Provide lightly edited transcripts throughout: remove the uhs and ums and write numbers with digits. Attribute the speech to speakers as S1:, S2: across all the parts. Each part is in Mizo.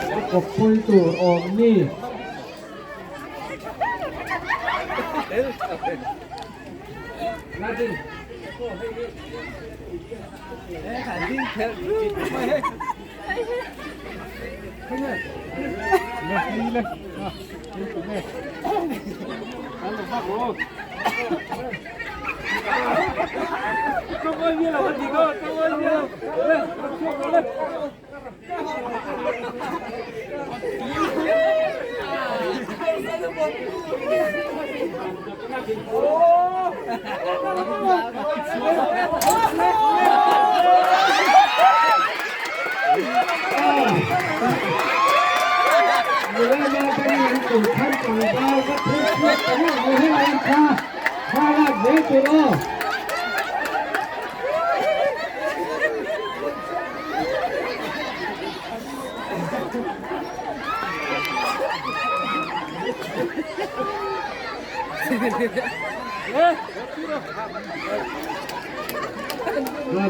S1: A kawppui tur awm ni.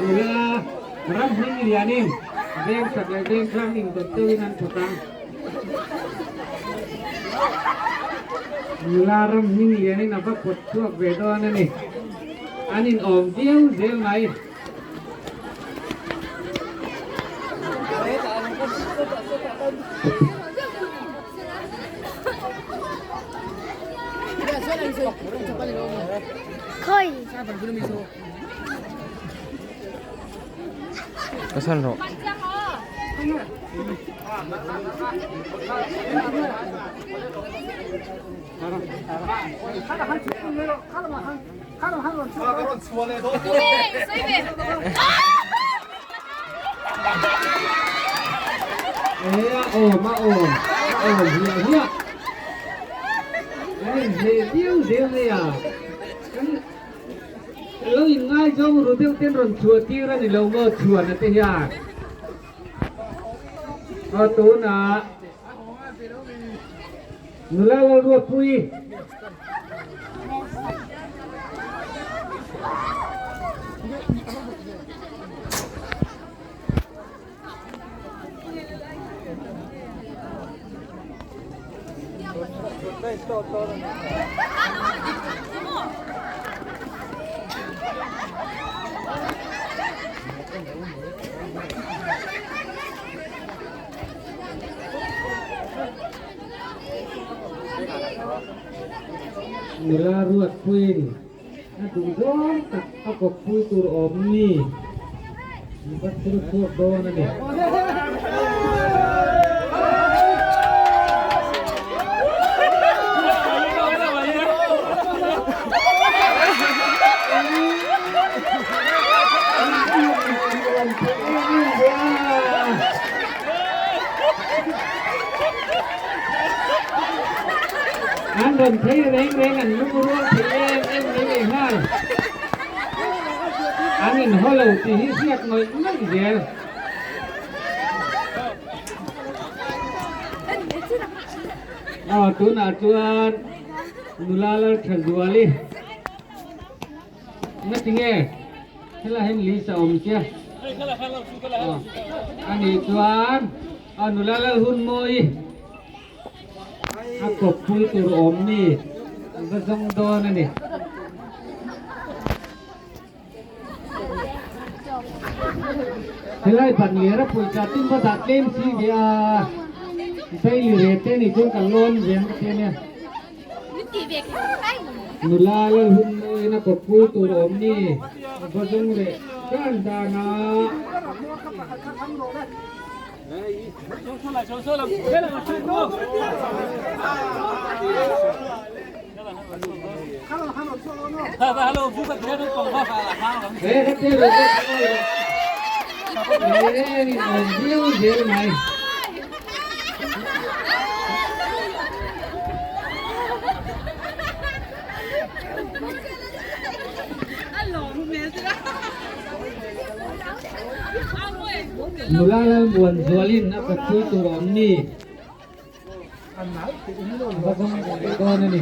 S1: Nula ram hming lianin veng khat leh veng thlang indawt deuhin an thawk a. Nula ram hming lianin a va pawt chhuak ve dawn a ni. An inawm viau zel mai.
S2: Ka san rawh.
S1: E a awm a awm a awm hliah hliah an inhleh viau zel mai a kan lo inngaizawng ru deuh ten rawn chhuah tir a ni lo maw chhuana te hian aw tunah Nula Lalruatpuii. Nula Ruatpuiin a duh zawng tak a kawppui tur awm ni an va thil chhuak dawn a ni. An rawn phei reng reng an lung rual thei em em mai leh nghal. An inhaw lo tih hi hriat ngawih ngawih zel. Aw tunah chuan nula Lalthazuali. Ngatinge helai hian list a awm sia a nih chuan a nula lal hun mawi a kawppui tur awm mi va zawng dawn a ni. Helai banliar a pawisa tum va dah tlem si ve a daily rate te nih chuan kan lawn ve ang ka ti a nia. Nula Lalhun mawiin a kawppui tur awm ni a va zawng leh dan dan a. He khatia lo pawh ka ngawi lo. He in awm viau zel mai. Nula Lalmuanzualin a kawppui tur awm ni. Va zawng leh dawn a ni.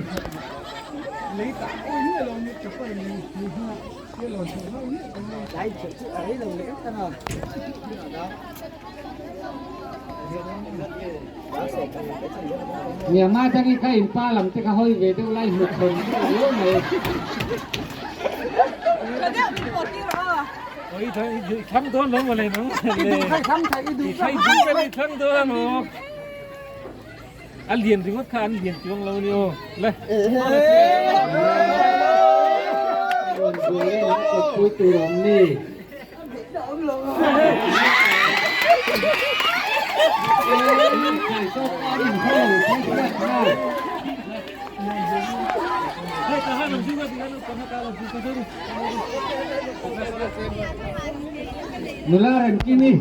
S1: Myanmar atangin kha in pa lam te kha hawi ve deuh lai hmuh chhawn deuh riau mai.
S3: A lian ringawt kha an lian chuang lo ni aw. Le.
S1: Rawn buai in an kawppui tur awm ni. Nula Remkimi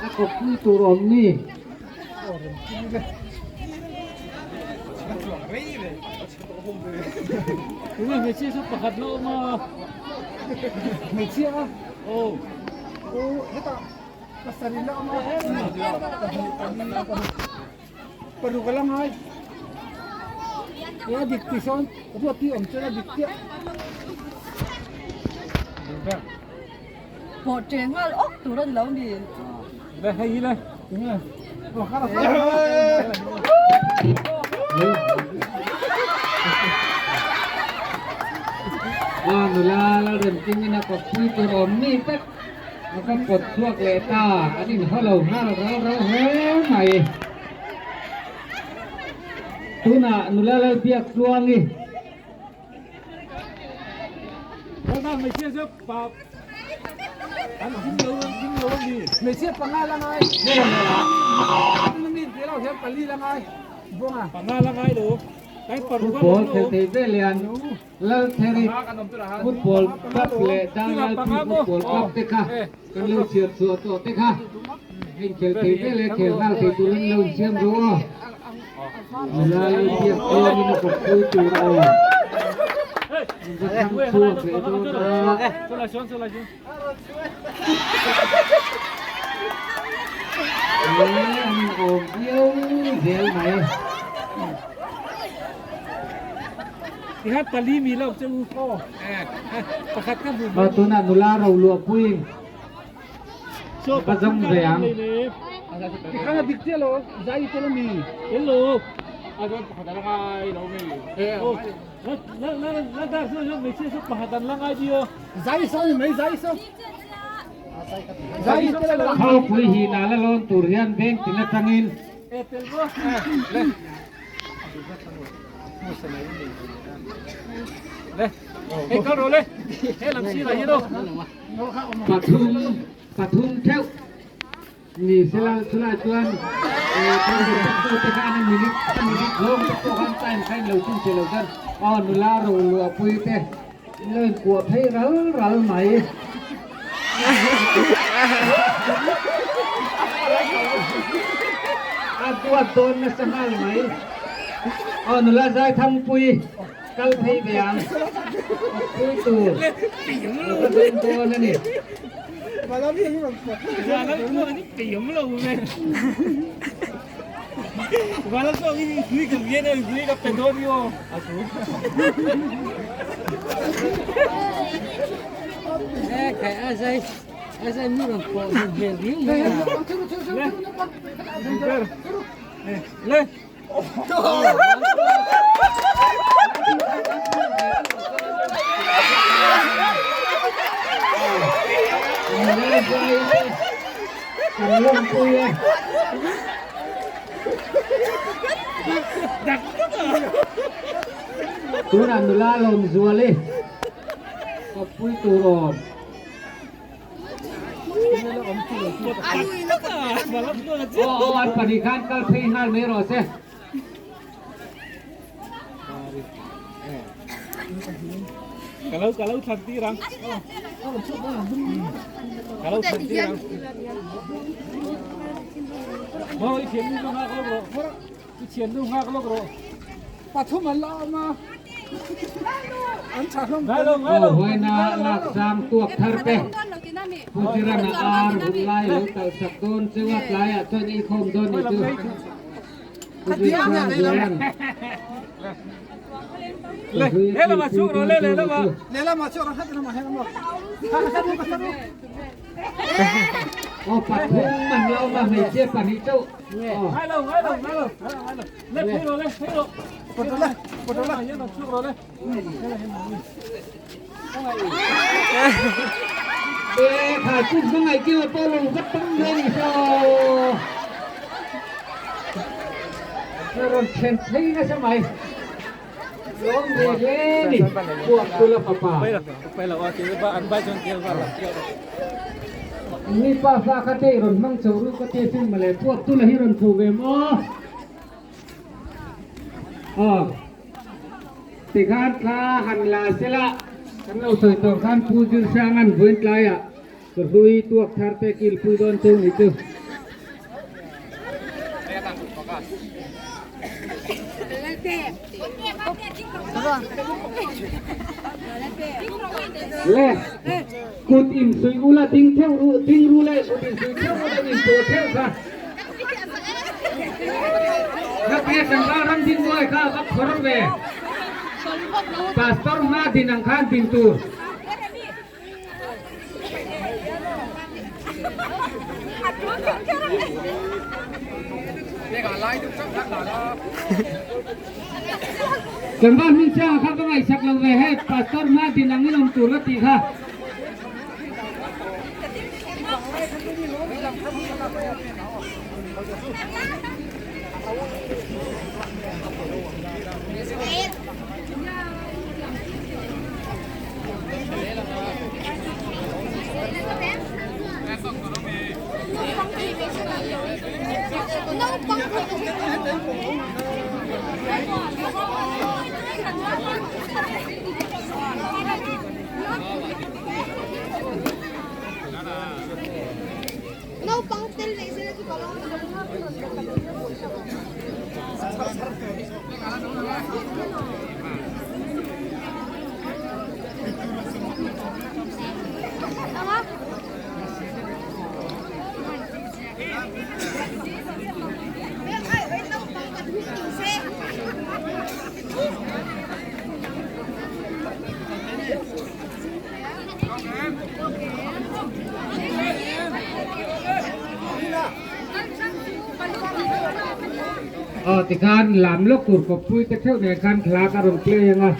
S1: a kawppui tur awm ni.
S3: Tunge hmeichhia chu pakhat la awm a.
S4: Hmeichhia a?
S3: Aw.
S4: Aw hetah pasarih la awm a. Paruk a la ngai. A dik ti sawn ruat hi awm chuan a dik chiah.
S5: Pawh ṭe nghal awk tur a ni lo mi.
S3: Le hei hi le.
S1: A nula Lalremkimina kawppui tur awm mi tak a va pawt chhuak leh ta an inhaw lo nghal rau rau hle mai. Tunah nula Lalbiaktluangi.
S4: Hmeichhia panga la ngai. Mi tih lo hian pali la ngai. Buanga.
S3: Panga la ngai lo.
S1: Football khel thei ve lian Laltheri Football Club leh Darlalpui Football Club te kha kan lo chhiar chhuah tawh te kha heng khel thei ve leh khel nghal thei tur an lo insiam ru aw. Nula Lalbiak chuanin a kawppui tur aw. An va thlang chhuak leh dawn a. He an awm viau zel mai. Aw tunah nula ro luahpuiin ka zawng ve ang. Khawpui hi nala lawn tur hian veng tin atangin Pathum pathum theuh ni sela chulai chuan te khan a minute a minute zawng te pawh khan time kha in lo chhun che lo chuan aw nula ro luahpui te in lo inkuah phei ral ral mai. A duat dawn nasa nghal mai. Aw nula Zaithangpui. Kal phei ve ang. Pui tur. Ka dawn dawn a ni. Kan lawmpui e. Tunah nula Lawmzuali kawppui tur awm. Aw aw an pahnih khan kal phei nghal mai rawh se.
S3: Ka lo ka lo thlan tir ang. Ka lo thlan tir ang. Maw i thian nu nghak lawk rawh. I thian nu nghak lawk rawh.
S4: Pathum an la awm a. An tha hlawm.
S3: Ngai lo ngai lo.
S1: Aw huaina lak sang tuak thar te. Pu Tirana ar hun lai lo talh sak dawn cheu a tlaiah chuan ei khawm dawn ni chu. Pu Zirchuan Zualan. Pu Hlui a kilpui dawn cheu ni chu. Aw pathum an lo awm a, hmeichhia pahnih chauh. Aw.
S3: Ngai lo, ngai lo, ngai lo, ngai lo. Le phei rawh le, phei rawh. Pawt rawh le, pawt rawh le. Hian rawn chhuk rawh le.
S1: E kha chu hmangaih kima pawh lo va tang ve ni saw. Ka rawn then phei nasa mai. Lawm ve hle ni Puak Tula fapa. Ni pa fa kha te i rawn hmang chho ru ka ti sin mawle Puak Tula hi rawn chho ve maw? Aw tikhan thla han la sela kan lo sawi tawh khan Pu Zirsanga'n vawiin tlaiah ka hlui tuak thar te kilpui dawn chu ni chu. Le kut in suih ula ding theuh ru ding ru le kut in suih theuh ula in tur theuh kha Ngakne tlangval ram din buai kha va khawr ve Pastor hma din ang khan din tur. Tlangval hming chiang kha ka ngaihsak lo ve hei pastor hma din ang in awm tur ka tih kha. Aw tikhan lam lawk tur kawppui te theuh nen khan thla ka rawn play ang a.